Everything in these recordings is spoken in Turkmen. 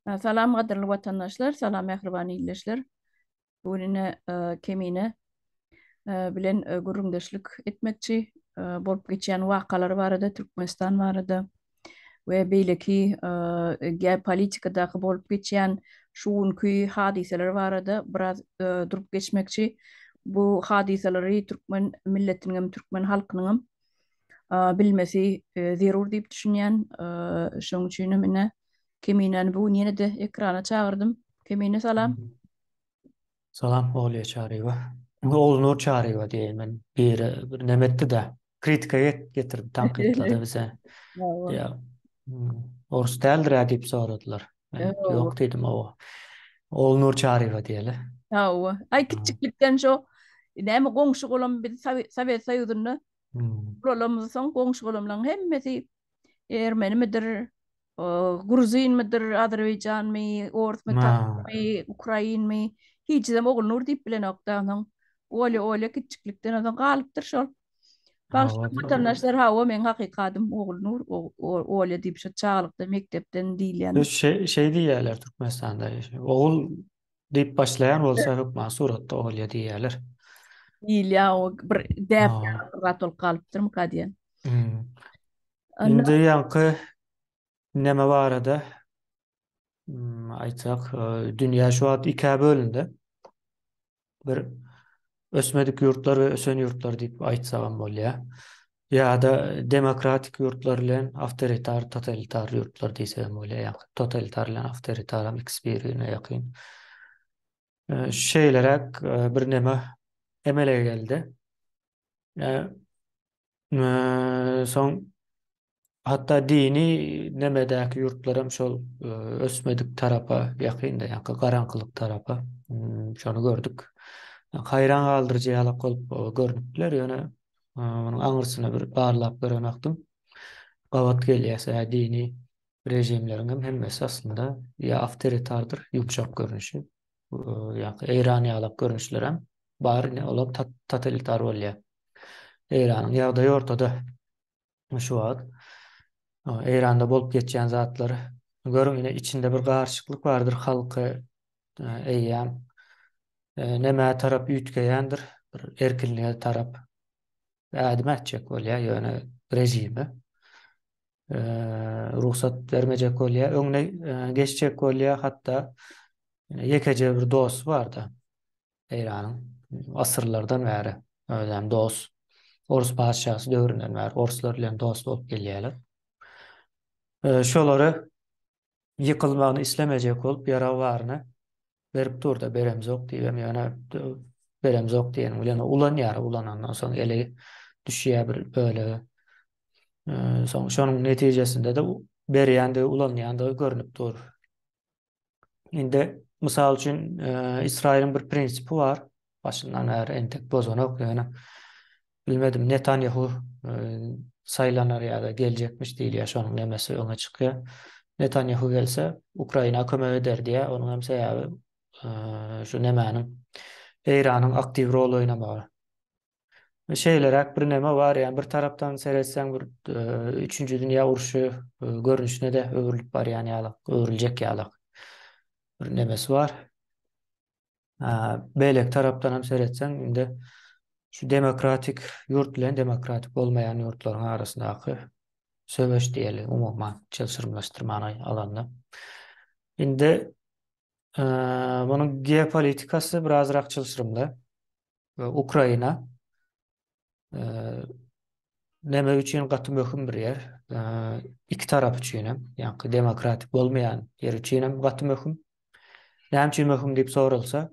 Salam gadyrly watandaşlar, salam mähriban ildeşler. Bu gün ine Kemine bilen gürrüňdeşlik etmekçi bolup geçýän wakalar barada, Türkmenistan barada we beýleki geopolitikadaky bolup geçýän şu günki hadysalar barada biraz durup geçmekçi. Bu hadysalary türkmen milletiniň hem, türkmen halkynyň hem bilmesi zerur diýip düşünýän. Şonuň üçin hem ine Keminäni bu gün ýene-de ekrana çagyrdym. Kemine salam. Salam Olýa Çaryýewa. Ogulnur Çaryýewa diýeýin men. Biri bir neme etdi-de, kritika getirdi, tankytlady bize. Ýa orus däldir-ä diýip soradylar. Men ýok diýdim, owa. Ogulnur Çaryýewa diýeli. Hawa. Aý kiçjiklikden şo näme goňşy-golam biz Sowet Soýuzynda ulalamyzsoň goňşy-golamlaryň hemmesi ermenimidir, Gruzinmidir, azerbaýjanmy, orsmy, tatarmy, ukrainmi, hiçizem Ogulnur diýip bilenokda onsoň. Olýa, Olýa kiçjiklikden onsoň galypdyr şol. Bagyşlaň watandaşlar, hawa meň hakyky adym Ogulnur, Olýa diýip şo çagalykda mekdepden diýilýän. Şeý şeý diýýärler Türkmenistanda. Ogul diýip başlaýan bolsa hökman suratda Olýa diýýärler. Diýilýär o bir däp bir zat bolup galypdyrmyka diýen. Indi ýaňky neme barada aýtsak, dünýä şu wagt ikä bölündi. Bir ösmedik ýurtlar we ösen ýurtlar diýip aýtsagam bolýar. Ýa-da demokratik ýurtlar bilen awtoritar, totalitar ýurtlar diýsegem bolýar. Ýa totalitar bilen awtoritar hem ikisi bir-birine ýakyn. Şeýleräk bir neme emele geldi. Soň hatda dini nemedäki ýurtlaram şol ösmedik tarapa ýakynda, ýaňky garaňkylyk tarapa. Şony gördük. Haýran galdyryjy ýalak bolup görnüp biler, ýöne munuň aňyrsyna bir barlap gören wagtyň gabat gelýär. Sebäbi dini režimleriň hem hemmesi aslynda ýa awtoritardyr, ýumşak görnüşi, ýa-da Eýran ýalak görnüşlerem bar, ine olar totalitar bolýar. Eýranyň ýagdaýy ortada şu wagt. Eýranda bolup geçýän zatlar görüň ine içinde bir garyşyklyk bardyr halky eýýäm nämä tarap üýtgeýändir bir erkinlige tarap ädim ätjek bolýar ýöne režime rugsat bermejek bolýar öňüne geçjek bolýar hatda ýekeje bir dosty bardy Eýranyň asyrlardan bäri özem dost. Orus patyşasy döwründen bäri orslar bilen dost bolup gelýärler. Şolary ýykylmagyny islemejek bolup ýarag baryny berip durda beremzok diýibem ýöne beremzok diýeniň bilen ulanýar ulanandan soň ele düşýär bir bölegi. Soň şonuň netijesinde-de berýändigi ulanýandygy görnüp dur. Indi mysal üçin Ysraýylyň bir prinsipi bar. Başyndan bäri entek bozanok ýöne bilmedim Netanýahu saýlanar ýa-da geljekmiş diýilýär şonuň nemesi öňe çykýar. Netanýahu gelse Ukraina kömek eder diýýär. Onuň hem sebäbi şu nemäniň Eýranyň aktiw rol oýnamagy. Şeýleräk bir neme bar, ýa bir tarapdan seretseň bir üçünji dünýä urşy görnüşine-de öwrülip barýan ýalak, öwrüljek ýalak bir nemesi bar. Beýleki tarapdan hem seretseň, indi şu demokratik ýurt bilen demokratik bolmaýan ýurtlaryň arasyndaky söweş diýeli, umuman çylşyrymlaşdyrmany alanda. Indi munuň geopolitikasy birazrak çylşyrymly. Ukraina neme üçin gaty möhüm bir ýer. Iki tarap üçin hem, ýagny demokratik bolmaýan ýer üçin hem gaty möhüm. Näme üçin möhüm diýip soralsa,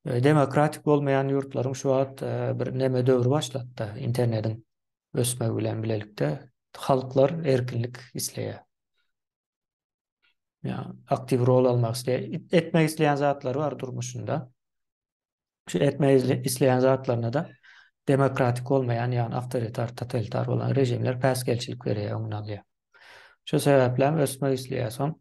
demokratik bolmaýan ýurtlaryň şu wagt bir neme döwri başlady-da, internetiň ösmegi bilen bilelikde halklar erkinlik isleýär. Ýa aktiw rol almak isleýär. Etmek isleýän zatlary bar durmuşynda. Şu etmek isleýän zatlaryna-da demokratik bolmaýan, ýagny awtoritar, totalitar bolan režimler päsgelçilik berýär, öňüni alýar. Şu sebäpli hem ösmek isleýär. Soň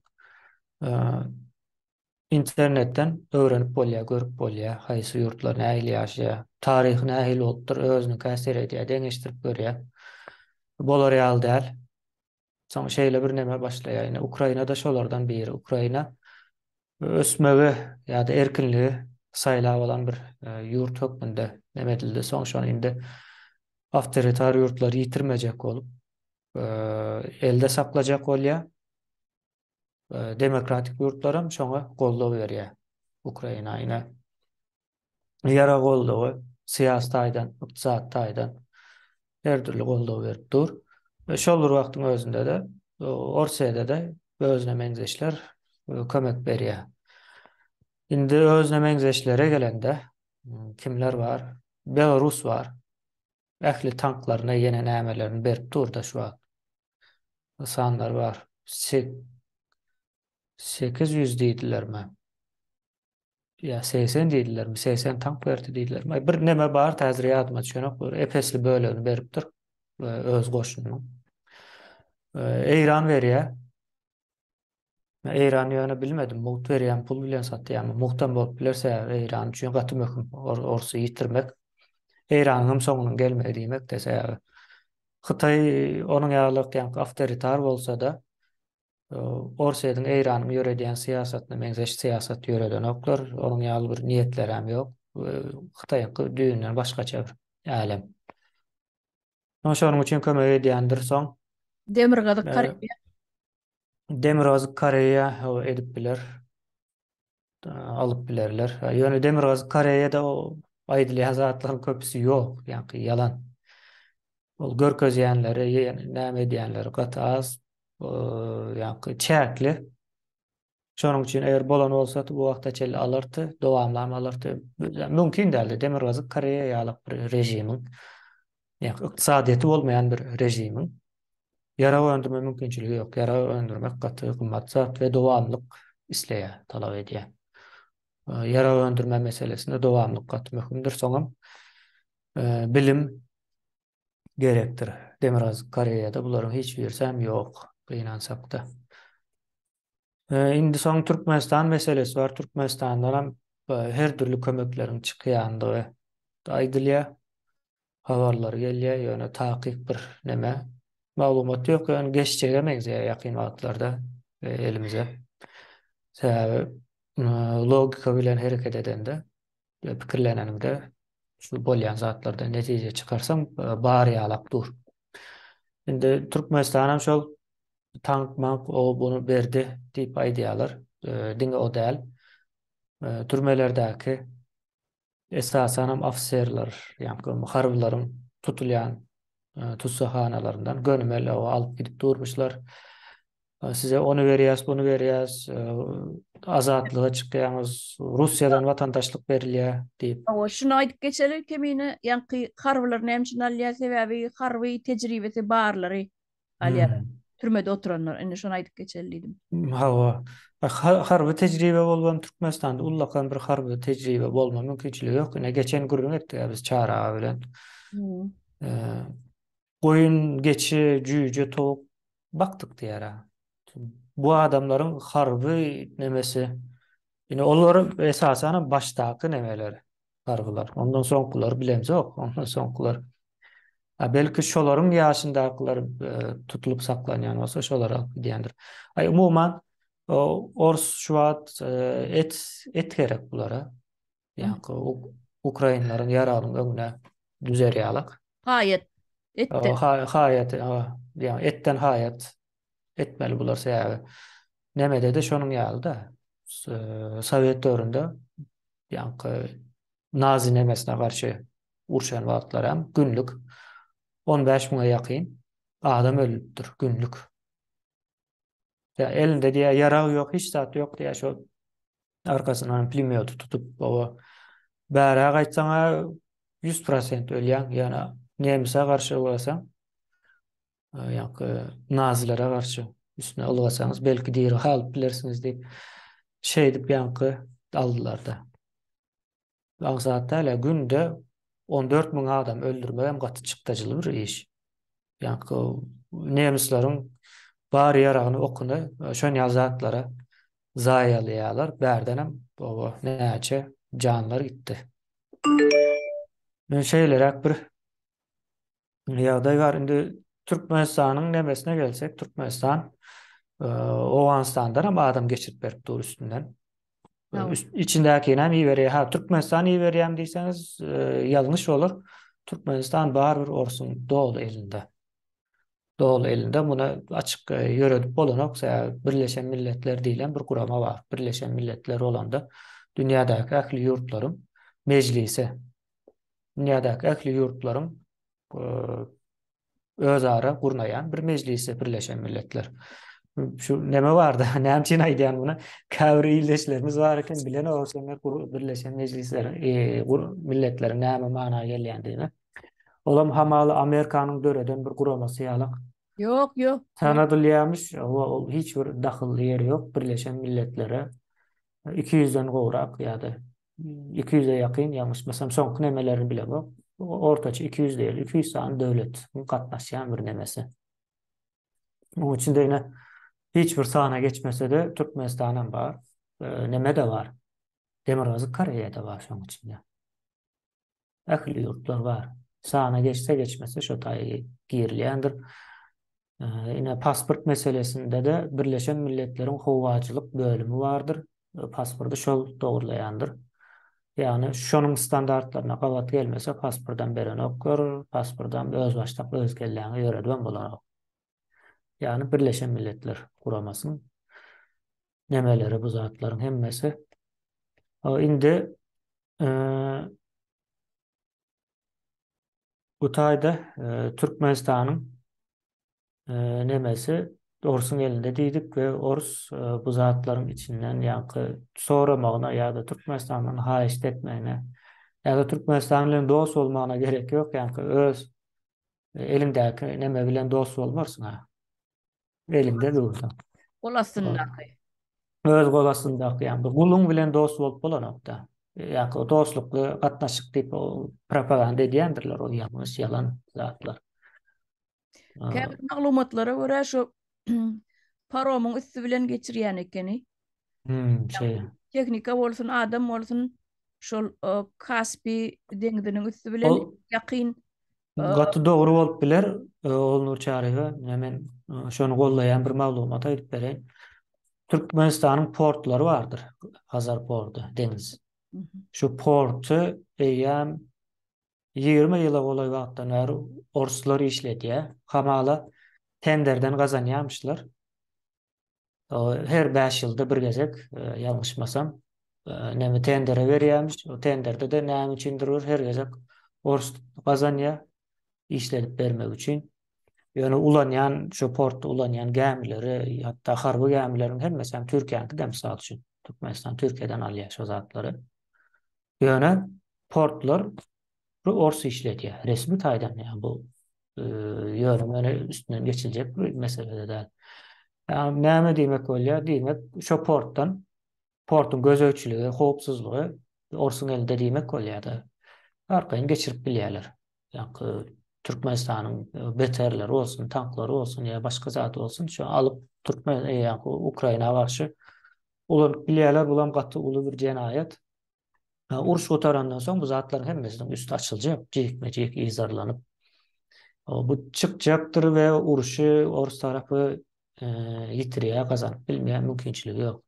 internetden öwrenip bolýar, görüp bolýar, haýsy ýurtlar nähili ýaşaýar, taryhy nähili bolupdyr, özüniňkä seredýär, deňeşdirip görýär. Bolar ýaly däl. Soň şeýle bir neme başlaýar. Ine Ukraina-da şolardan biri. Ukraina ösmegi ýa-da erkinligi saýlap alan bir ýurt hökmünde neme edildi. Soň şony indi awtoritar ýurtlar ýitirmejek bolup elde saklajak bolýar. Demokratik ýurtlaram şoňa goldaw berýär. Ukraina ine ýarag goldawy syýasy taýdan, ykdysady taýdan her dürli goldaw berip dur. We şol bir wagtyň özünde-de Orsýede-de özüne meňzeşler kömek berýär. Indi özüne meňzeşlere gelende kimler bar? Belarus bar. Ähli tanklaryny ýene nämelerini berip dur-da şu wagt. Sanlar bar. 800 diýdilermi? Ýa 80 diýdilermi? 80 tank berdi diýdilermi? Bir neme bar, häzir ýadyma düşenok. Bir epesli bölegini beripdir öz goşunynyň. Eýran berýär. Eýran ýöne bilmedim, mugt berýärmi, pul bilen satýarmy? Mugtam bolup biler, sebäbi Eýran üçin gaty möhüm Orsy ýitirmek. Eýranyň hem soňunyň gelmegi diýmek-de, sebäbi Hytaý onuň ýaly ýaňky awtoritar bolsa-da, Orsýetiň Eýranyň ýöredýän syýasatyna meňzeş syýasat ýöredenoklar. Onuň ýaly bir niýetlerem ýok. Hytaýyňky düýbünden başgaça bir älem. Şonuň üçin kömek edýändir soň. Demirgazyk Koreýa. Demirgazyk Koreýa edip biler. Alyp bilerler. Ýöne Demirgazyk Koreýada o aýdylýan zatlaryň köpüsi ýok, ýaňky ýalan. Ol görkezýänleri, näme edýänleri gaty az, ýaňky çäkli. Şonuň üçin eger bolan bolsa bu wagta çenli alardy, dowamlam alardy. Mümkin däldi. Demirgazyk Koreýa ýaly bir režimiň, ýa ykdysadyýeti bolmaýan bir režimiň ýarag öndürme mümkinçiligi ýok. Ýarag öndürmek gaty gymmat zat we dowamlyk isleýär, talap edýär. Ýarag öndürme meselesinde dowamlyk gaty möhümdir. Soňam bilim gerekdir. Demirgazyk Koreýada bularyň hiç birisi hem ýok, gynansakda. Indi soň Türkmenistan meselesi bar. Türkmenistandan hem her dürli kömekleriň çykýandygy aýdylýar. Habarlar gelýär, ýöne takyk bir neme maglumat ýok. Ýöne geçjege meňzeýär ýakyn wagtlarda elimize. Sebäbi logika bilen hereket edende pikirleneniňde şu bolýan zatlardan netije çykarsaň bar ýalak dur. Indi Türkmenistan hem şol tank mank o bunu berdi diýip aýdýarlar. Diňe o däl. Türmelerdäki esasan hem ofiserler, ýagny harbylaryň tutulýan tussaghanalaryndan gönümel alyp gidip durmuşlar. Size ony berýäs, buny berýäs, azatlyga çykýaňyz, Russiýadan watandaşlyk berilýär diýip. Hawa, şuny aýdyp geçeli Kemine, ýaňky harbylar näme üçin alýar, sebäbi harby tejribesi barlary alýar. Türmede oturanlar, indi şony aýdyp geçeli diýdim. Hawa. Harby tejribe bolubam Türkmenistanda ullakan bir harby tejribe bolma mümkinçiligi ýok. Ine geçen gürrüň etdik biz Çary aga bilen. Goýun, geçi, jüýje, towuk bakdyk diýýär. Bu adamlaryň harby nemesi, ine olar esasanam başdaky nemeler, harbylar. Ondan soňkulary bilemzok, ondan soňkular. A belki şolaryň ýaşyndakylar e, tutulyp saklanýan bolsa şolar alyp gidýändir. Aý umuman ors şu wagt e, et et gerek bulara. Ýaňky ukrainleriň ýaragynyň öňüne düzer ýalak. Haýat. Etden. Haýat, ýa etden haýat etmeli bular sebäbi. Nemede-de şonuň ýaly-da. Sowet döwründe ýaňky nazi nemesine garşy urşan wagtlary hem günlük 15 müňe ýakyn adam ölüpdir günlük. Ýa elinde diýä ýarag ýok, hiç zat ýok diýä şo arkasyndan plimýoty tutup baba bärä gaýtsaň-a 100% ölýäň, ýöne nemise garşy ylgasaň, ýa-da nazilere garşy üstüne ylgasaňyz belki diri galyp bilersiňiz diýip şeýdip ýaňky aldylar-da. Aňsat däl-ä, günde 14 müň adam öldürmegem gaty çykdajyly bir iş. Ýaňky nemisleriň bar ýaragyny, okuny şon ýaly zatlara zaýalaýarlar. Bärdenem oba näçe janlar gitdi. Şeýleräk bir ýagdaý bar. Indi. Türkmenistanyň nemesine gelsek, Türkmenistan Owganystandan hem adam geçirip berip dur üstünden. Içindäkini hem iberýär. Ha, Türkmenistan iberýär diýseňiz, ýalňyş bolar. Türkmenistan barybir orsuň doly elinde. Doly elinde. Muny açyk ýöredip bolanok. Sebäbi Birleşen Milletler diýlen bir gurama bar. Birleşen Milletler bolanda dünýädäki ähli ýurtlaryň mejlisi, dünýädäki ähli ýurtlaryň özara gurnaýan bir mejlisi Birleşen Milletler. Şu neme bardy? Näme üçin aýdýan muny? Käbir ildeşlerimiz bar eken, bilenok şeňňer Birleşen Mejlisler, e, Milletleriň näme mana gelýändigini. Olam hamala Amerikanyň döreden bir guramasy ýalak. Ýok, ýok. Tanadylýarmyş, ol hiç bir dahylly ýeri ýok Birleşen Milletlere. 200-den gowrak ýa-da 200-e ýakyn, ýalňyşmasam, soňky nemelerini bilemok. Ortaça 200 diýeli, 200 sany döwletiň gatnaşýan bir nemesi. Onuň içinde ýene hiç bir sana geçmese-de Türkmenistanam bar, neme-de bar. Demirgazyk Koreýa-da bar şonuň içinde. Ähli ýurtlar bar. Sana geçse geçmese şo taýy girilýändir. Ine pasport meselesinde-de Birleşen Milletleriň howaçylyk bölümi bardyr. Pasporty şol dogurlaýandyr. Ýagny şonuň standartlaryna gabat gelmese pasportam berenoklar, pasportam özbaşdak öz kelläňe ýöredibem bolanok. Ýagny Birleşen Milletler Guramasynyň nemeleri bu zatlaryň hemmesi. Indi bu taýda Türkmenistanyň nemesi orsuň elinde diýdik we ors bu zatlaryň içinden ýaňky soramagyna ýa-da Türkmenistandan haýyşt etmegine ýa-da Türkmenistan bilen dost bolmagyna gerek ýok, ýaňky öz eliňdäki neme bilen dost bolmarsyň ha. Elinde dursa. Gol astyndaky. Öz gol astyndaky, ýagny guluň bilen dost bolup bolanok-da. Ýa-da dostlukly gatnaşyk diýip propaganda edýändirler, ol ýalňyş, ýalan zatlar. Käbir maglumatlara görä şu paromyň üsti bilen geçirýän ekeni. Hmm, şeýle. Tehnika bolsun, adam bolsun, şol Kaspi deňziniň üsti bilen ýakyn Gaty dogry bolup biler, Ogulnur Çaryýewa. Ine men şony gollaýan bir maglumat aýdyp bereýin. Türkmenistanyň portlary bardyr. Hazar porty, deňiz. Şu porty eýýäm 20 ýyla golaý wagtdan bäri orslar işledýär. Hamala tenderden gazanýarmyşlar. Her 5 ýylda bir gezek, ýalňyşmasam, näme tendere berýärmiş. O tenderde-de näme üçindir bir her gezek ors gazanýar işledip bermek üçin. Ýöne ulanýan, şu portda ulanýan gämileri, hatda harby gämileriň hemmesi hem Türkiýäniňki-de mysal üçin. Türkmenistan Türkiýeden alýar şo zatlary. Ýöne portlar bu ors işledýär. Resmi taýdan ýa bu ýöne-möne üstünden geçiljek bir mesele däl. Ýa näme diýmek bolýar? Diýmek, şo portdan portuň gözegçiligi, howpsuzlygy orsuň elinde diýmek bolýar-da. Arkaýyn geçirip bilýärler. Ýa Türkmenistanyň BTR-leri bolsun, tanklary bolsun ýa başga zat bolsun, şo alyp türkmen ýa Ukraina garşy ulanyp bilýärler. Bulam gaty uly bir jenaýat. Uruş gutarandan soň bu zatlaryň hemmesiniň üsti açyljak, jikme-jik yzarlanyp. Bu çykjakdyr we urşy orus tarapy ýitirýär, gazanyp bilmeýär, mümkinçiligi ýok.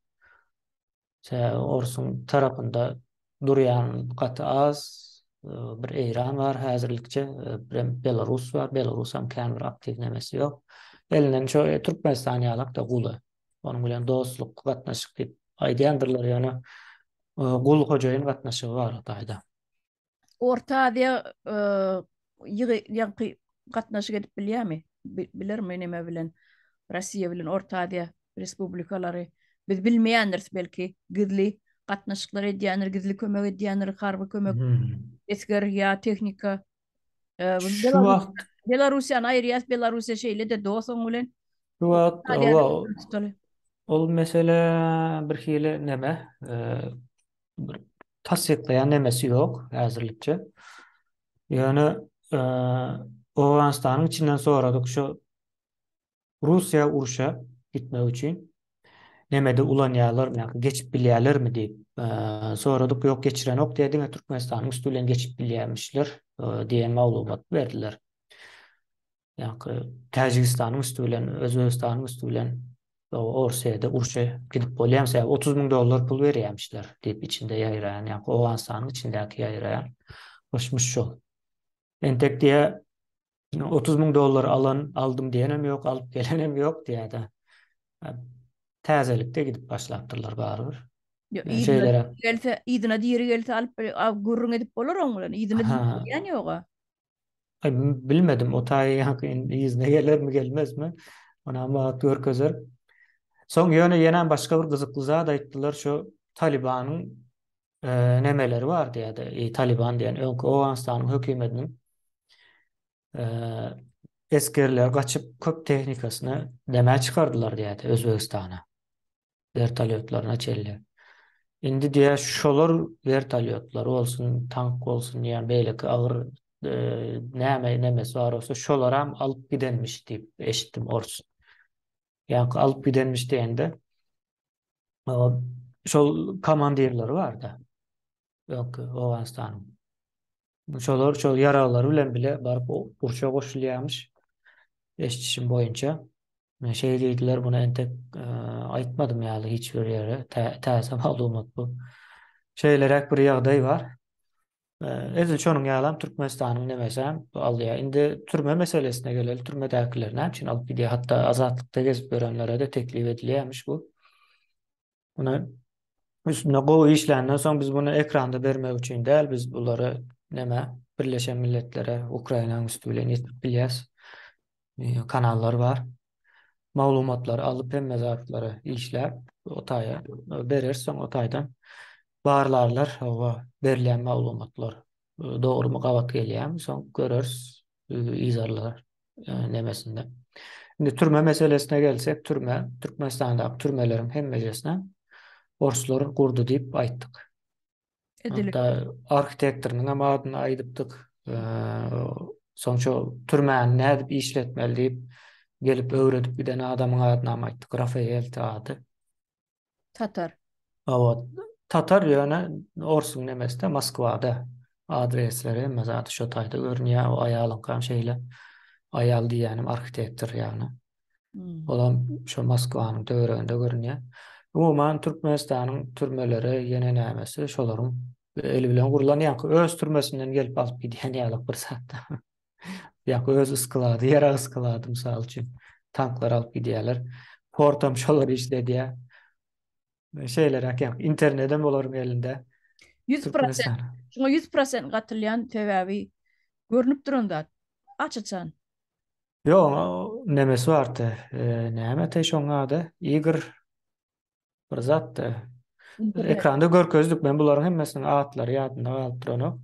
Sebäbi orsuň tarapynda durýan gaty az, bir Eýran bar häzirlikçe, birem Belarus bar, Belarusam kän bir aktiw nemesi ýok. Elinden şo Türkmenistan ýalak-da guly. Onuň bilen dostluk gatnaşyk diýip aýdýandyrlar, ýöne gul hojaýyn gatnaşygy bar o taýda. Orta Aziýa ýygy ýaňky gatnaşyk edip bilýärmi? Bilermi neme bilen? Russiýa bilen Orta Aziýa respublikalary biz bilmeýändiris belki gizli gatnaşyklar edýändir, gizli kömek edýändir, harby kömek, esger ýa tehnika. Şu wagt Belarussiýany aýyrýas, Belarussiýa şeýle-de dost oň bilen. Şu wagt ol mesele bir hili neme, bir tassyklaýan nemesi ýok häzirlikçe. Ýöne Owganystanyň içinden soradyk şu Russiýa urşa gitmek üçin nemede ulanýarlarmy, ýa geçip bilýärlermi diýip soradyk, ýok geçirenok diýýär, diňe Türkmenistanyň üsti bilen geçip bilýärmişler diýen maglumat berdiler. Ýaňky Täjigistanyň üsti bilen, Özbegistanyň üsti bilen Orsýede urşa gidip bolýar. Sebäbi 30 müň dollar pul berýärmişler diýip içinde ýaýraýan, ýaňky Owganystanyň içindäki ýaýraýan myş-myş şol. Entek diýä 30 müň dollar alan, aldym diýenem ýok, alyp gelenem ýok diýä-de. Täzelikde gidip başlapdyrlar barybir. Yzyna gelse, yzyna diri gelse alyp gürrüň edip bolar oň bilen. Yzyna diri gelýän ýoga. Aý, bilmedim, o taýy ýaňky indi yzyna gelermi, gelmezmi, onam wagt görkezer. Soň ýöne ýenäm başga bir gyzykly zat aýtdylar, şu Talibanyň e, nemeleri bar diýýärdi, e, Taliban diýen öňki Owganystanyň hökümetiniň e, esgerleri gaçyp köp tehnikasyny nämä çykardylar diýýärdi Özbegistana. Wertolýotlaryna çenli. Indi diýýär, şolar wertolýotlar bolsun, tank bolsun ýa beýleki agyr e, näme nemesi bar bolsa, şolaram alyp gidenmiş diýip eşitdim ors. Ýa alyp gidenmiş diýende şol komandirleri barda. Öňki Owganystanyň. Şolar şol ýaraglary bilen bile baryp urşa goşulýarmyş. Eşidişim boýunça. Men şeý diýdiler, muny entek aýtmadym ýaly hiç bir ýere. Täze maglumat bu. Şeýleräk bir ýagdaý bar. Edil şonuň ýalam Türkmenistanyň nemesi hem alýar. Indi türme meselesine geleli. Türmedäkileri näme üçin alyp gidýär? Hatda azatlykda gezip ýörenlere-de teklip edilýärmiş bu. Muny üstünde gowy işländen soň biz muny ekranda bermek üçin däl, biz bulary neme Birleşen Milletlere Ukrainanyň üsti bilen ýetirip bilýäs. Kanallar bar. Maglumatlary alyp hemme zatlary işläp o taýa bereris soň o taýdan barlarlar hawa berilýän maglumatlar dogrymy gabat gelýärmi soň göreris yzarlar nemesinde. Indi türme meselesine gelsek, türme, Türkmenistandaky türmeleriň hemmejesine orslar gurdy diýip aýtdyk. Hatda arhitektorynyň hem adyny aýdypdyk. Soň şo türmäni nädip işletmeli diýip gelip öwredip giden adamyň adyny hem aýtdyk. Rafaeldi ady. Tatar. Hawa, tatar ýöne orsuň nemesde Moskwada adresleri hemme zady şo taýda görünýär. O aýalyňkam şeýle. Aýal diýýänim arhitektor ýagny. Hmm. Olam şo Moskwanyň töwereginde görünýär. Umuman Türkmenistanyň türmeleri ýene nämesi şolaryň eli bilen gurlan ýaňky öz türmesinden gelip alyp gidýän ýaly bir zatda. Ýa öz sklady, ýarag sklady mysal üçin tanklar alyp gidýärler. Portam şolar işledýär. Şeýleräk ýa internetem olaryň elinde. 100% Şuňa 100% gatylýan sebäbi görnüp duran zat. Aç-açan. Ýok, nemesi bardy. Näme te şoň ady? Igor Bir zatdy. Ekranda görkezdik. Men bularyň hemmesiniň atlary ýadymda galyp duranok.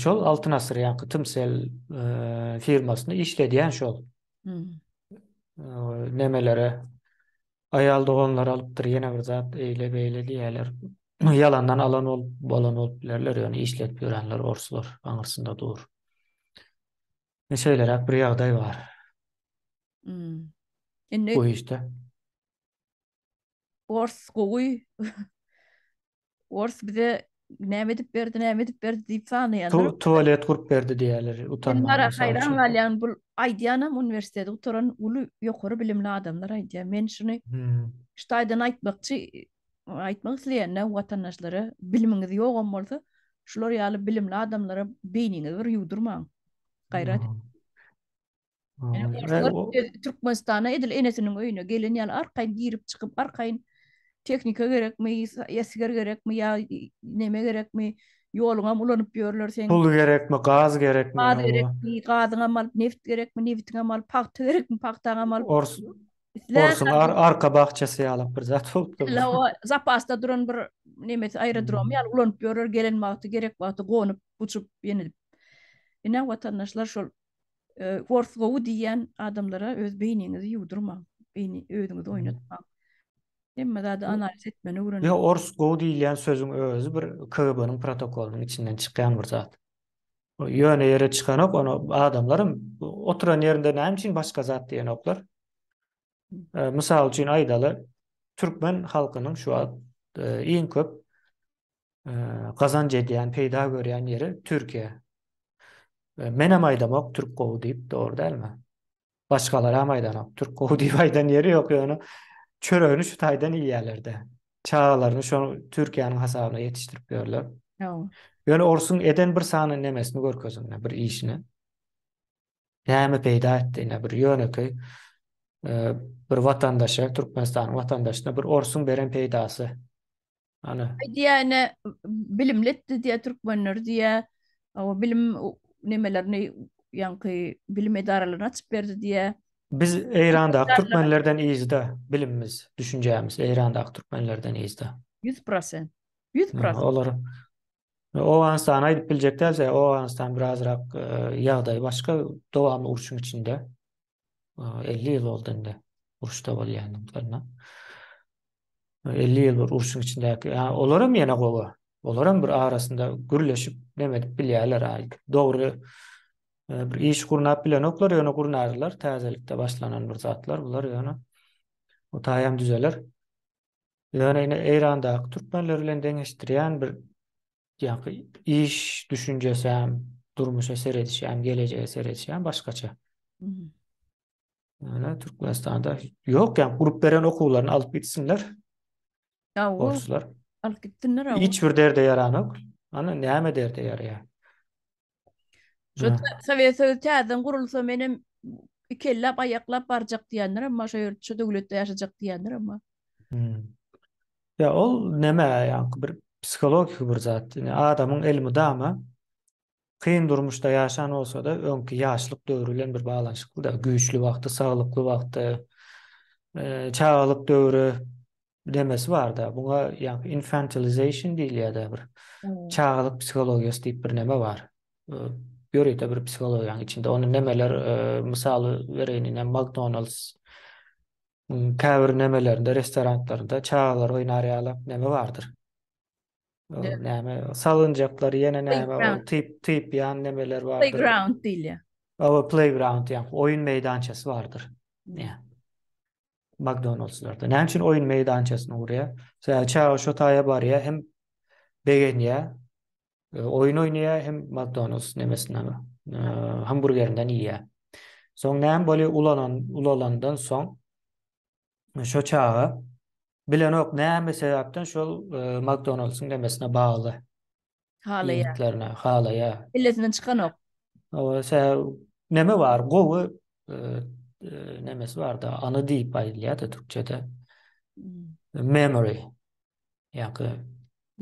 Şol Altyn Asyr ýaňky Tmcell firmasyny işledýän şol. Hmm. Nemelere aýal doganlar alypdyr ýene bir zat eýle beýle diýýärler. Ýalandan alan bolup bolan bolup bilerler ýöne işledip ýörenler orslar aňyrsynda dur. Şeýleräk bir ýagdaý bar. Hmm. Indi bu işde. Ors gowy. Ors bize näme edip berdi, näme edip berdi diýip sanaýanlar. Tu tualet gurup berdi diýýärler, utanman. Men haýran galýan bu aýdýanam uniwersiteti gutaran uly ýokary bilimli adamlar aýdýar. Men şuny hmm. şu taýdan aýtmakçy, aýtmak isleýän watandaşlara bilimiňiz ýogam bolsa, şular ýaly bilimli adamlara beýniňizi bir ýuwdurmaň. Gaýrat. Hmm. Türkmenistana edil enesiniň öýüne gelen ýaly arkaýyn girip çykyp arkaýyn tehnika gerekmi, esger gerekmi ýa neme gerekmi, ýoluňam ulanyp ýörler seň. Pul gerekmi, gaz gerekmi? Gaz gerekmi, gazyňam alyp, neft gerekmi, nebitiňem alyp, pagta gerekmi, pagtaňam alyp. Ors Orsuň ar arka bakçasy ýaly bir zat bolupdyr. Zapasda duran bir nemesi aerodrom ýaly ulanyp ýörler, gelen wagty, gerek wagty gonup, uçup ýene. Ine watandaşlar şol Ors gowy diýýän adamlara öz beýniňizi ýuwdurmaň. Beýni özüňizi oýnatmaň. Hemme zady analiz etmeni öwreniň. Ýok, ors gowy diýilýän sözüň özi bir KGB-niň protokolynyň içinden çykýan bir zat. Ýöne ýere çykanok, ony adamlaram oturan ýerinde näme üçin başga zat diýenoklar. Mysal üçin aýdaly, türkmen halkynyň şu wagt iň köp gazanç edýän, peýda görýän ýeri Türkiýe. Menem aýdamok türk gowy diýip, dogry dälmi? Başgalaram aýdanok. Türk gowy diýip aýdan ýeri ýok, ýöne çöregini şu taýdan iýýärler-de. Çagalaryny şo Türkiýäniň hasabyna ýetişdirip ýörler. Hawa. Ýöne orsuň eden bir sany nemesini görkeziň, bir işini. Näme peýda etdi ine bir ýönekeý bir watandaşa, Türkmenistanyň watandaşyna bir orsuň beren peýdasy. Ana. Diýýär ine bilimli etdi diýýär türkmenleri diýýär. O bilim nemelerini ýaňky bilim edaralaryny açyp berdi diýýär. Biz Eýrandaky türkmenlerden yzda bilimimiz, düşünjämiz Eýrandaky türkmenlerden yzda. 100%. 100%. Olar Owganystany aýdyp biljek däl, Owganystan birazrak ýagdaýy başga, dowamly urşuň içinde. 50 ýyl boldy indi uruşda bolýandyklaryna. 50 ýyl bir urşuň içindäki, ýa olaram ýene gowy. Olaram bir arasynda gürleşip neme edip bilýärler. Dogry e, bir iş gurnap bilenoklar, ýöne gurnarlar. Täzelikde başlanan bir zatlar bular ýöne. O taýam düzeler. Ýöne ine Eýrandaky türkmenler bilen deňeşdirýän bir ýaňky iş düşünjesem, durmuşa seredişem, gelejege seredişem başgaça. Ýöne Türkmenistanda ýok, ýa gurup beren okuwlaryny alyp gitsinler. Orslar. Alyp gitsinler. Hiç bir derde ýaranok. Ana näme derde ýaraýar? Şu Sowet Soýuzy täzeden gurulsa menem iki elläp aýaklap barjak diýenler hem bar, şo ýerde şu döwletde ýaşajak diýenler hem bar. Hmm. Ya ol neme ýaňky bir psihologik bir zat. Ýani adamyň elmydama kyn durmuşda ýaşan bolsa-da öňki ýaşlyk döwri bilen bir baglanyşykly da, güýçli wagty, saglykly wagty, çagalyk döwri demesi barda. Buňa ýaňky infantilization diýilýär-de bir. Çagalyk psihologiýasy diýip bir neme bar. Ýörite bir psihologiýanyň içinde. Ony nemeler, mysaly bereýin ine McDonald's käbir nemelerinde, restoranlarynda çagalar oýnar ýaly neme bardyr. Näme salynjaklar ýene näme ol typ typýan nemeler bardyr. Playground diýilýär. Hawa, playground ýa oýun meýdançasy bardyr. Ýa. McDonald'slarda. Näme üçin oýun meýdançasyny gurýar? Sebäbi çaga şo taýa barýar, hem begenýär, e, oýun oýnaýar, hem McDonald's nemesinden, e, hamburgerinden iýýär. Soň näme bolýar ulanan ulalandan soň şo çaga bilenok näme sebäpden şol e, McDonald'syň nemesine bagly. Halaýar. Iýmitlerine halaýar. Kellesinden çykanok. Hawa, neme bar, gowy e, e, nemesi bar da, any diýip aýdylýar-da türkçede. Hmm. Memory. Ýa-da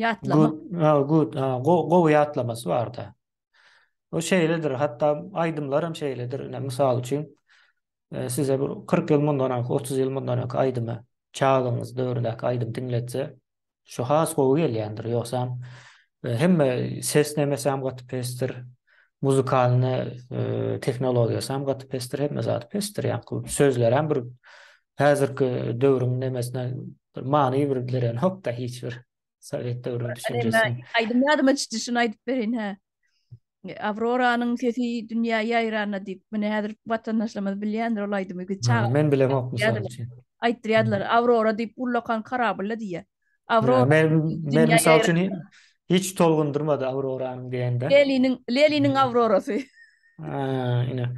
Ýatlama. Good, ha, good, ha, go, gowy ýatlamasy bar-da. O şeýledir, hatda aýdymlar hem şeýledir. Ine, mysal üçin, e, size bir 40 ýyl mundan öňki, 30 ýyl mundan öňki aýdymy, çagalygyňyz döwründäki aýdym diňletse, şu has gowy gelýändir. Ýogsam e, hemme ses nemesi hem gaty pesdir, muzikalny e, tehnologiýasy hem gaty pesdir, hemme zat pesdir. Ýa sözler hem bir häzirki döwrüň nemesine bir many bir berenok-da hiç bir. Sowet döwrüniň düşünjesini. Aýdym ýadyma düşdi, şuny aýdyp bereýin, hä. Awroranyň sesi dünýä ýaýranda diýip, mine häzir watandaşlarymyz bilýändir ol aýdymy. Biz çaga Men bilemok mysal üçin. Aýtdyrýardylar, Awrora diýip ullakan korablla diýýär. Awrora Men men mysal üçin hiç tolgundyrmady Awroranyň diýende. Leniniň Leniniň Awrorasy. Ha, ine.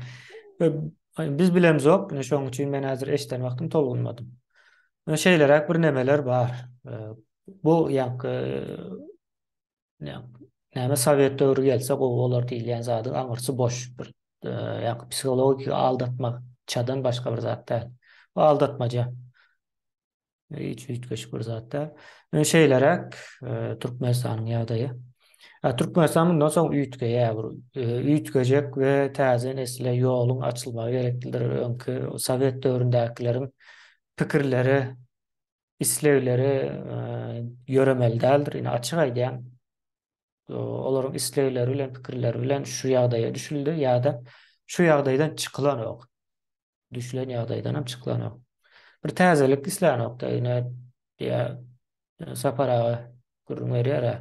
Biz bilemzok, ine şonuň üçin men häzir eşiden wagtym tolgunmadym. Şeýleräk bir nemeler bar. Bu ýaňky näme sowet döwri gelse gowy bolar diýilýän zadyň aňyrsy boş bir ýaňky psihologik aldatmaçadan başga bir zat däl. Bu aldatmaca. Hiç üýtgeşik bir zat däl. Ýöne şeýleräk Türkmenistanyň ýagdaýy. Türkmenistan mundan soň üýtgeýär, bir üýtgejek we täze nesle ýoluň açylmagy gereklidir. Öňki sowet döwründäkileriň pikirleri, islegleri ýöremeli däldir. Ine açyk aýdýan. Olaryň islegleri bilen, pikirleri bilen şu ýagdaýa düşüldi ýa-da şu ýagdaýdan çykylanok. Düşülen ýagdaýdan hem çykylanok. Bir täzelik islänok-da, ine diýä Sapar aga gürrüň berýär-ä.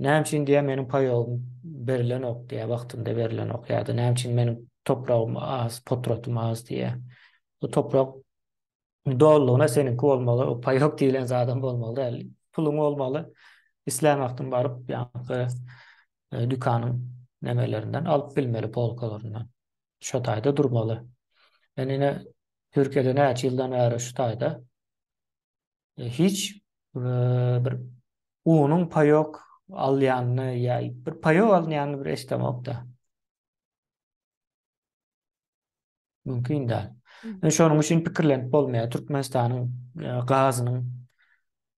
Näme üçin diýä meniň paýogym berilenok diýä, wagtynda berilenok ýa-da näme üçin meniň topragym az, potratym az diýä. Bu toprak dolulygyna seniňki bolmaly, o paýok diýlen zadam bolmaly däl. Puluň bolmaly. Islän wagtyň baryp, ýaňky e, dükanyň. nemelerinden alyp bilmeli polkalaryndan. Şo taýda durmaly. Men ine Türkiýede näçe ýyldan bäri şu taýda e, hiç e, bir unuň paýok alýanyny ýa bir paýok alynýanyny bir eşidemok-da. Mümkin däl. Hmm. Şonuň üçin pikirlenip bolmaýar. Türkmenistanyň e, gazynyň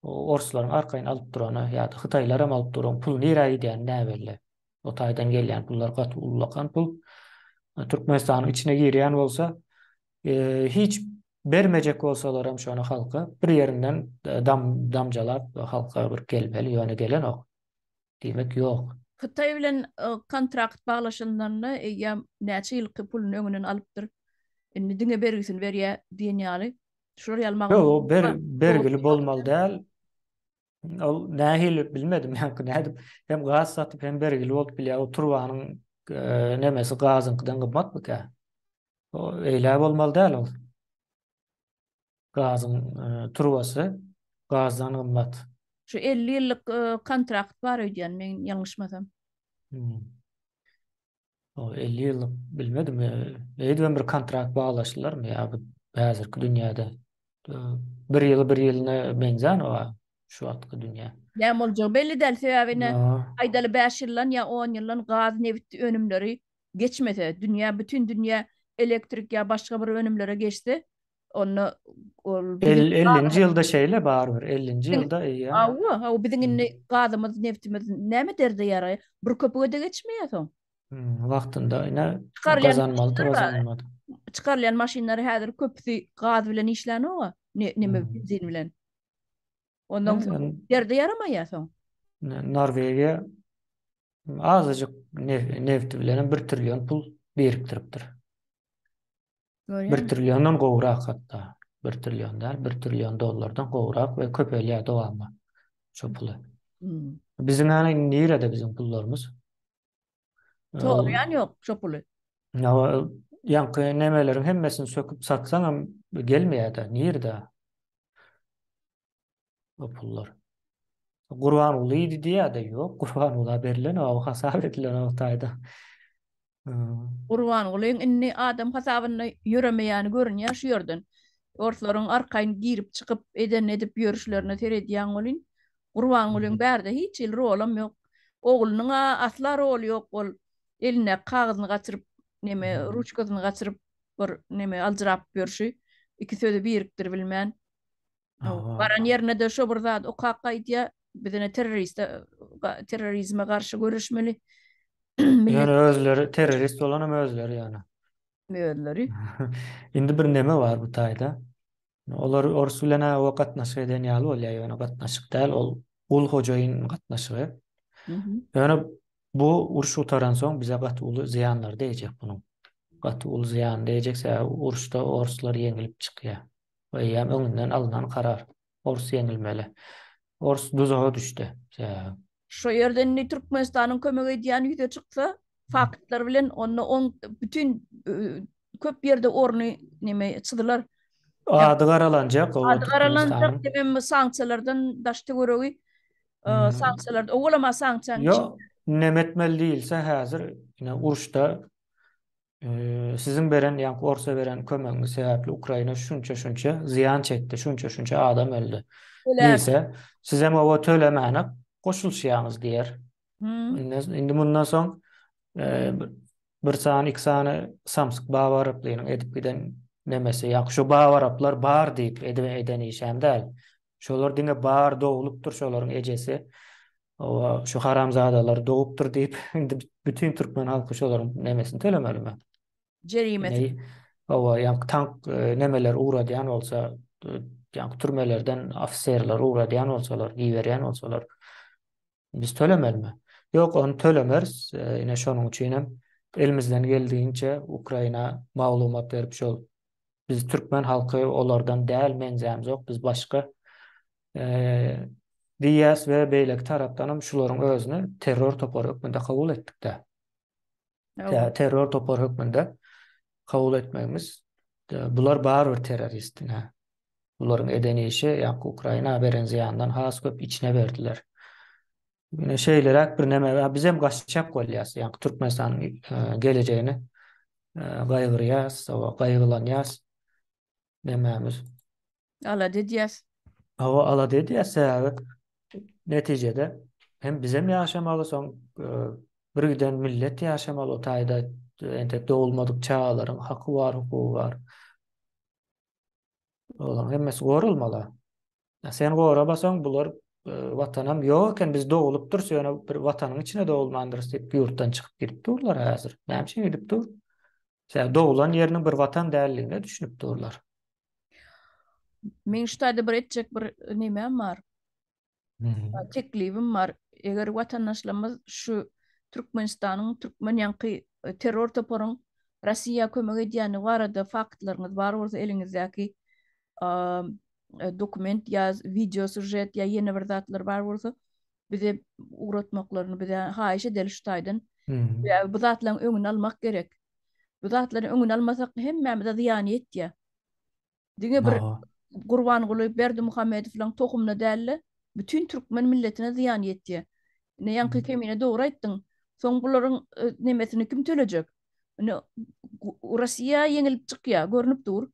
orslaryň arkaýyn alyp durany ýa-da hytaýlar hem alyp duran pul nirä gidýäni näbelli. O taýdan gelýän pullar gaty ullakan pul. E, Türkmenistanyň içine girýän bolsa, e, hiç bermejek bolsalar hem şony halka bir ýerinden dam damjalap halka bir gelmeli, ýöne gelenok. Diýmek ýok. Hytaý bilen kontrakt baglaşanlarynda eýýäm näçe ýylky puluny öňünden alypdyr. Indi diňe bergisini berýär diýen ýaly. Şular ýaly maglumat. Ýok, ber, bergili bolmaly däl. Ol nähili bilmedim, ýaňky nädip hem gaz satyp hem bergili bolup bilýär. O turbanyň e, nemesi gazyňkydan gymmatmyka? O eýle bolmaly däl ol. Gazyň turbasy gazdan gymmat. Şu 50 ýyllyk kontrakt bar öýdýän, men ýalňyşmasam. Hmm. O 50 ýyllyk bilmedim. Eýdibem bir kontrakt baglaşdylarmy ýa bu häzirki dünýäde? Bir ýyly bir ýylyna meňzän o şu wagtky dünýä. Näme boljagy belli däl, sebäbi ine aýdaly 5 ýyldan ýa 10 ýyldan gaz, nebit önümleri geçmese, dünýä bütin dünýä elektrik ýa başga bir önümlere geçse, onda ol biziň 50-nji ýylda şeýle barybir 50-nji ýylda eýýäm. Hawa, hawa biziň indi gazymyz, neftimiz näme derde ýaraýar? Bir köpüge-de geçmeýär soň. Wagtynda ine gazanmalydy, gazanylmady. Çykarylýan maşynlar häzir köpüsi gaz bilen işlänok-a, neme benzin bilen. Ondan soň derde ýaramaýar soň. Norwegiýa azajyk nefti bilen hem 1 trillion pul birikdiripdir. 1 trilliondan gowrak hatda. 1 trillion däl, 1 trillion dollardan gowrak we köpelýär dowamly şu puly. Hmm. Biziň hany nirede biziň pullarymyz? Sorýan ýok şu puly. Ya, ýaňky nemeleriň hemmesini söküp satsaň hem gelmeýär-de, nirede? O pullar. Gurbanguly diýýär-de, ýok, Gurbangula berlen o hasap edilen o taýda. Gurbangulyň indi adam hasabynda ýöremeýäni görünýär şu ýerden. Orslaryň arkaýyn girip çykyp edenini edip ýörüşlerine seredýäň welin, Gurbangulyň bärde hiç hili rolam ýok. Oglunyň-a asla roly ýok, ol elindäki kagyzyny gaçyryp, neme, ruçkasyny gaçyryp bir neme aljyrap ýörşi, iki sözi birikdiribilmän. Baran ýerine-de şo bir zat okap gaýdýar. Biz ine terroriste terrorizme garşy göreşmeli. Ýöne özleri terrorist bolan hem özleri ýöne. Özleri. Indi bir neme bar bu taýda. Olar orus bilen o gatnaşyk eden ýaly bolýar, ýöne gatnaşyk däl, ol gul hojaýyn gatnaşygy. Ýöne bu uruş gutaran soň bize gaty uly zyýanlar degjek munuň. Gaty uly zyýan degjek, sebäbi uruşda oruslar ýeňilip çykýar. Bu eýýäm öňünden alnan karar. Ors ýeňilmeli. Ors duzaga düşdi. Sebäbi. Şo ýerde indi Türkmenistanyň kömek edýäni ýüze çyksa, faktlar bilen onda oň bütin köp ýerde orny neme çyzylar. Ady garalanjak o Ady garalanjak demem sanksiýalardan daş töweregi sanksiýalar owalama sanksiýanyň Ýok, neme etmeli diýilse häzir ine uruşda Siziň beren, ýaňky orsa beren kömegiňiz sebäpli Ukraina şunça-şunça zyýan çekdi, şunça-şunça adam öldi. Diýse, sizem oba tölemäne goşulyşýaňyz diýer. Indi, indi mundan soň bir sany, iki sany samsyk babaraplynyň edip giden nemesi, ýaňky şu babaraplar bar diýip eden işem däl. Şolar diňe bar doglupdyr şolaryň ejesi. Owa, şu haramzadalar dogupdyr diýip, indi bütin türkmen halky şolaryň nemesini tölemelimi? Jerimesi. Owa, ýaňky tank e, nemeler ugradýan bolsa, e, ýaňky türmelerden ofiserler ugradýan bolsalar, iberýän bolsalar, biz tölemelimi? Ýok, ony tölemeris. E, ine şonuň üçin hem elimizden geldigiçe Ukraina maglumat berip şol biz türkmen halky olardan däl meňzämzok, biz başga Diýýäs we beýleki tarapdanam şularyň özüni terror topary hökmünde kabul etdik-dä. Terror topary hökmünde kabul etmegimiz bular barybir terrorist ine. Bularyň eden işi ýa Ukraina beren zyýandan has köp içine berdiler. Ine şeýleräk bir neme, bizem gaçjak bolýas, ýagny Türkmenistanyň e, gelejegini e, gaýgyrýas, gaýgylanýas. Nemämiz? Alada edýäs. Hawa, alada edýäs, sebäbi netijede hem bizem ýaşamaly, soň e, bir giden millet ýaşamaly, o taýda entek dogulmadyk çagalaryň haky bar, hukugy bar. Olaryň hemmesi goralmaly. Sen goramasaň bular e, watanam ýok eken biz dogulypdyrys ýöne bir watanyň içine dogulmandyrys diýip ýurtdan çykyp gidip durlar häzir. Näme üçin gidip dur? Sebäbi dogulan ýeriniň bir watan däldigine düşünip durlar. Men şu taýda bir etjek bir nemem bar. Teklibim bar. Eger watandaşlarymyz şu Türkmenistanyň türkmen ýaňky e, terror toparyň Russiýa kömek edýäni barada faktlaryňyz bar bolsa eliňizdäki e, dokument ýa wideo sýužet ýa ýene bir zatlar bar bolsa bize ugratmaklaryny bize haýyş edeli şu taýdan. Hmm. Bu zatlaryň öňüni almak gerek. Bu zatlaryň öňüni almasak hemmämize zyýany ýetýär. Diňe bir Gurbanguly Berdimuhamedowlaryň tohumyna däl-de, bütün türkmen milletine zyýan ýetýär. Ine ýaňky Kemine dogry aýtdyň. Soň bularyň e, nemesini kim tölejek? Ine Russiýa ýeňilip çykýar, görnüp dur.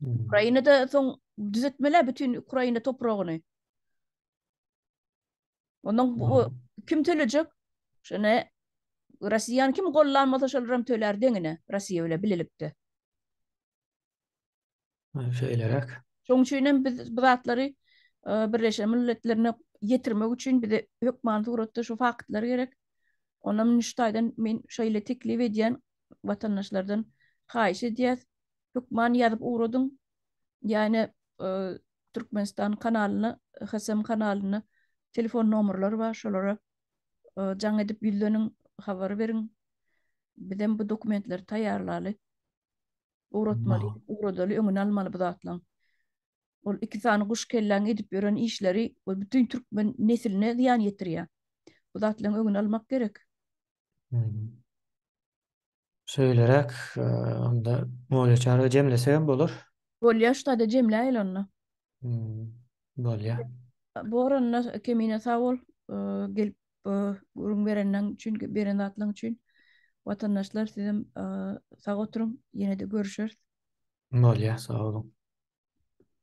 Ukrainada soň düzetmeli bütün Ukraina topragyny. Ondan bu kim tölejek? Şone Russiýany kim gollan bolsa şolar hem tölär deňine Russiýa bilen bilelikde. Şeýleräk. Şonuň üçin hem biz bu zatlary e, Birleşen Milletlerine ýetirmek üçin bize hökman suratda şu faktlar gerek. Ondan şu taýdan men şeýle teklip edýän watandaşlardan haýyş edýäs. Hökman ýazyp ugradyň. Ýa-ine e, Türkmenistan kanalyna, HSM kanalyna telefon nomerleri bar, şolara e, jaň edip ýüzleniň, habar beriň. Bizem bu dokumentleri taýýarlaly. Ugratmaly, ugradaly, öňüni almaly bu zatlaryň. Ol iki sany guş kelläň edip ýören işleri we bütün türkmen nesiline zyýan ýetirýär. Bu zatlaryň öňüni almak gerek. Şeýleräk, onda Molýa çara jemlesegem bolar. Bolýa şu taýda jemläýeli onda. Bolýa. Bor onda Kemine sag bol gelip gürrüň bereniň üçin, beren zatlaryň üçin. Watandaşlar sizem sag oturyň, ýene-de görüşeris. Bolýa, sag boluň.